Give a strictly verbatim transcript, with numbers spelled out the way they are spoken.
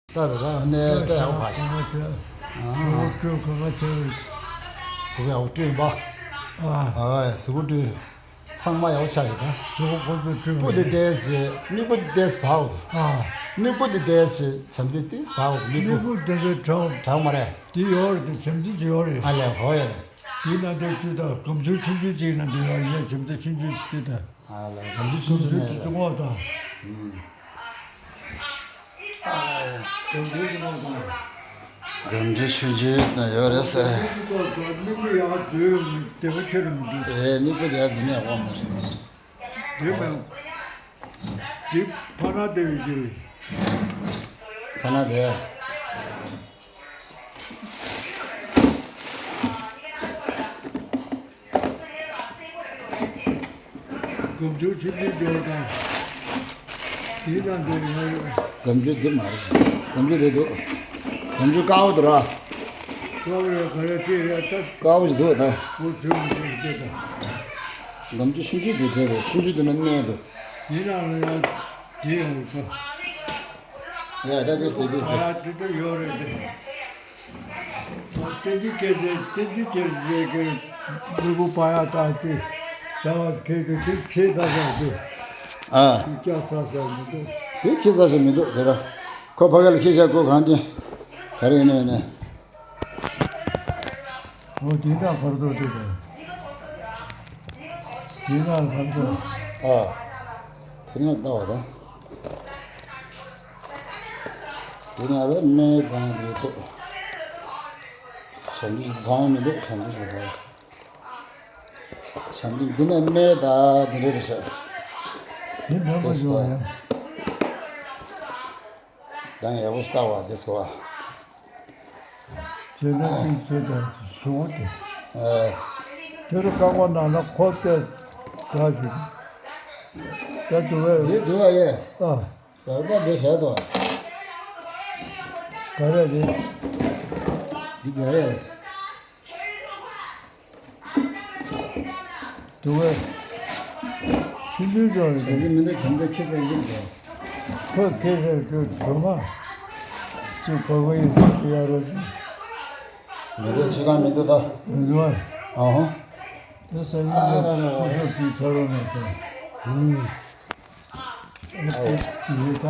ད་ད་ད་ནས་ད་ཡག་པ་ཞིག་གང་ཆེ། ཨ། ཟུག་གུ་སྤྲོད་གང་ཆེ། ཟུག་གུ་ཡག་པོ་སྤྲོད་ཡིན་པ། ཨ། ཨ། ཟུག་གུ་སྤྲོད། ཚང་མ་ཡག་པོ་ཆགས་ཡོད་ད། ཟུག་གུ་ཁོ་ཚོ་སྤྲོད། སྨུག་པོ་དེ་ཏོག་ཙམ་མིག་པོ་དེ་ཏོག་ཙམ་བག་འོ། ཨ། སྨུག་པོ་དེ་ཏོག་ཙམ་བྱམས་བརྩེ་ཏོག་ཙམ་བག་འོ། སྨུག་པོ། སྨུག་པོ་དེ་ཚོ་དྲག་དྲག་མ་རེད། དེ་ཡོད་རེད། དེ་བྱམས་བརྩེ་ཅིག་ཡོད་རེད། ཨ་ལས། ཧོ་ཡ་རེད། དེ་ན་དེ་དུས་ད་སྒམ་ཆུང་ཆུང་ཆུང་ཅིག་ན་དེ་ཡང་ཡང་བྱམས་བརྩེ་ཆུང་ཆུང་ཅིག་དུས་ད། ཨ་ལ་སྒམ་ཆུང་ཆུང་ཆུང་ཆུང་ནས་དུས་ངོ་ད། ཨུམ། སྒམ་ཆུང་ཆུང་ངོ་ད། སྒམ་ཆུང་ཆུང་ཆུང་ན་ཡོད་རེད་ཟེར། མིག་པོ་ཡག་བཟོས་བདེ་པོ་ཁྱོད་རང་འདུག་རེད། མིག་པོ་དེ་ཡག་བཟོས་ནས་དབང་མ་རེད། དེ་མེད། དེ་ཕ་ན་དེ་ཡོད་ཀྱི་རེད། ཕ་ན་དེ། སྒམ་ཆུང་ཆུང་ཆུང་འབྱོར་དང་། དེའི་ནང་དུ་ཡོད། སྒམ་ཆུང་འདི་མ་རེད། སྒམ་ཆུང་དེ་འདུག་སྒམ་ཆུང་དཀར་པོ་འདུག་ར། དཀར་པོ་རེད། ག་རེ་ཅི་རེད་ད། དཀར་པོ་ཞིག་འདུག་ད། འོ་དེ་མི་འདུག་དེ་ད། སྒམ་ཆུང་ཆུང་ཆུང་དེ་དེ་རེད། ཆུང་ཆུང་དེ་ན་སྨན་འདུག་ཡིན་ནའང་ཡང་དེ་ཡང་ཡོད་ས། ཡ་ད་དེ་དེ་དེ་དེ། ཨ་དེ་དེ་ཡོད་རེད་དེ། བསྟན་འཛིན་སྐྱེས་ཚེ། བསྟན་འཛིན་སྐྱེས་ཚེ་གི་ལུས་པོ་པ་ཡ་ད་ཅི་བྱ་བ་ཁེལ་དུ་དེ་ཁྱེད་ཚ་ཚ་འདུག་ཨ། དེ་སྐྱ་ཚ་ཚ་མི་འདུག་དེ་ཁྱེད་ཚ་ཚ་མི་འདུག་དེ་ར། ཁོ་ཕ་གི་ལ་ཁྱེད་ཤ་ཁོ་གང་ཅི། ག་རེ་ཡིན་ནི་མེད་ནི། འོ་དེ་འདྲ་བར་དོ་དེ་དང་། དེ་འདྲ་བར་དོ། ཨ། དེ་ནས་ལྟ་བ་དང་། དེ་ནས་ཨ་བས་སྨན་དང་དེ་ཐོག་བྱམས་བརྩེ་ཞིག་གང་མི་འདུག་བྱམས་བརྩེ་ཞིག་གང་། བྱམས་བརྩེ་འདི་ནས་སྨན་དང་དེ་འདྲ་རེད་ཤག་དེ་འདྲ་མ་ཞུ་བ་ཡང་། ཡང་ཡག་པོ་ལྟ་བ་དེ་ཚོ་བ། ཁྱེད་རང་གིས་ཁྱེད་དང་བཟོ་དེ། ཨེ། དེ་རུ་རྐང་པ་ནང་ན་ཁོ་བལྟས་དགའ་ཞིག་ད་དུ་བས། འདི་དུ་བ་ཡེ། ཨ། ཟར་པ་འདི་བཞག་དོ། ག་རེ་རེད། འདི་ག་རེ་རེད། དུ་བས། ཆུང་ཆུང་ཅོག་རེད། བྱམས་བརྩེ་མི་འདུག་བྱམས་བརྩེ་ཁྱེད་ཚོ་ཡིན་དོ། ཁོས་ཁྱེད་ཚོ་དུ་གྲོ་མ། ཅུ་བ་གོ་ཡིན་ཟེར་ཅུ་ཡ་རོ་ཅི། མི་འདུག་ཅི་གང་མི་འདུག་ད། མི་འདུག་ཨ། ཨ་ཧོ། དེ་སང་ཉིན་ཨ་ལ་ལ་ལ་ཁོ་ཚོ་དུས་ཚོད་རོ་མ་སོང་། ཨུམ། ཨ་ཡ། དེ་ཡོད་ད།